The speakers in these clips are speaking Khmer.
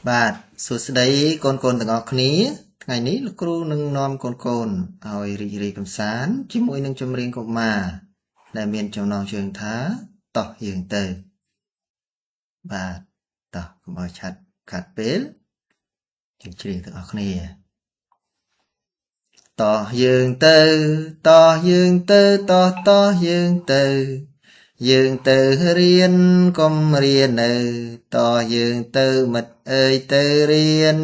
បាទសួស្តីកូនកូនទាំងអស់គ្នាថ្ងៃនេះលោកគ្រូនឹងនាំកូនកូនឲ្យរីករាយកម្សាន្តជាមួយនឹងចម្រៀងកុមារដែលមានចំណងជើងថាតោះយើងទៅបាទតោះកុំឲ្យឆាត់ខាត់ពេលយើងច្រៀងទាំងអស់គ្នាតោះយើងទៅតោះយើងទៅតោះតោះយើងទៅយើងទៅរៀនកុំរៀននៅតោះយើងទៅមិត្តអើយទៅរៀន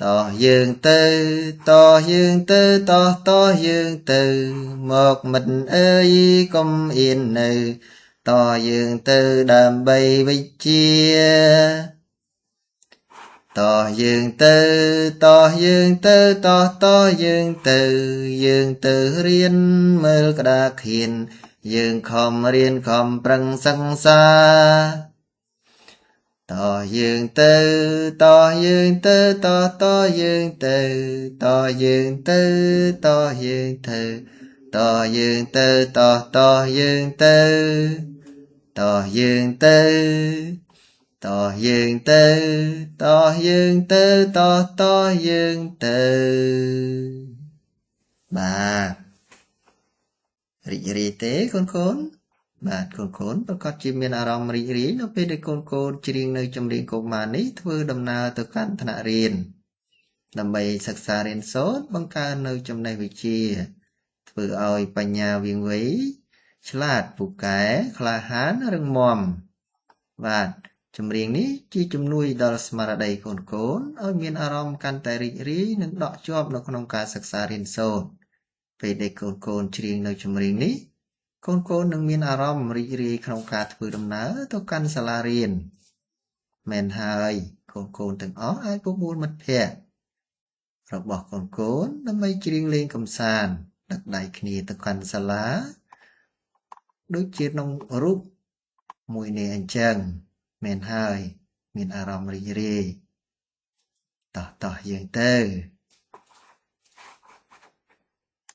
តោះយើងទៅតោះយើងទៅតោះតោះយើងទៅមកមិត្តអើយកុំអៀននៅតោះយើងទៅដើម្បីវិជ្ជាតោះយើងទៅតោះយើងទៅតោះតោះយើងទៅយើងទៅរៀនមើលក្តារខៀនយើងខំរៀនខំប្រឹងសិក្សាតោះយើងទៅតោះយើងទៅតោះតោះយើងទៅតោះយើងទៅតោះយើងទៅតោះយើងទៅតោះតោះយើងទៅតោះយើងទៅតោះយើងទៅតោះយើងទៅតោះតោះយើងទៅបាទរីករាយទេកូនកូនបាទកូនកូនប្រកាសជាមានអារម្មណ៍រីករាយនៅពេលដែលកូនកូនច្រៀងនៅចម្រៀងកុមារនេះធ្វើដំណើរទៅកាន់ថ្នាក់រៀនដើម្បីសិក្សារៀនសូត្របង្កើននៅចំណេះវិជ្ជាធ្វើឲ្យបញ្ញាវាងវៃឆ្លាតពូកែក្លាហានរឹងមាំបាទចម្រៀងនេះជាជំនួយដល់ស្មារតីកូនកូនឲ្យមានអារម្មណ៍កាន់តែរីករាយនិងដក់ជាប់នៅក្នុងការសិក្សារៀនសូត្រពេលដែលកូនកូនច្រៀងនៅចម្រៀងនេះកូនកូននឹងមានអារម្មណ៍រីករាយក្នុងការធ្វើដំណើរទៅកាន់សាលារៀនមែនហើយកូនកូនទាំងអស់អាចបបួលមិត្តភ័ក្តិរបស់កូនកូនដើម្បីច្រៀងលេងកម្សាន្តដឹកដៃគ្នាទៅកាន់សាលាដូចជាក្នុងរូបមួយនេះអញ្ចឹងមែនហើយមានអារម្មណ៍រីករាយតោះតោះយើងទៅ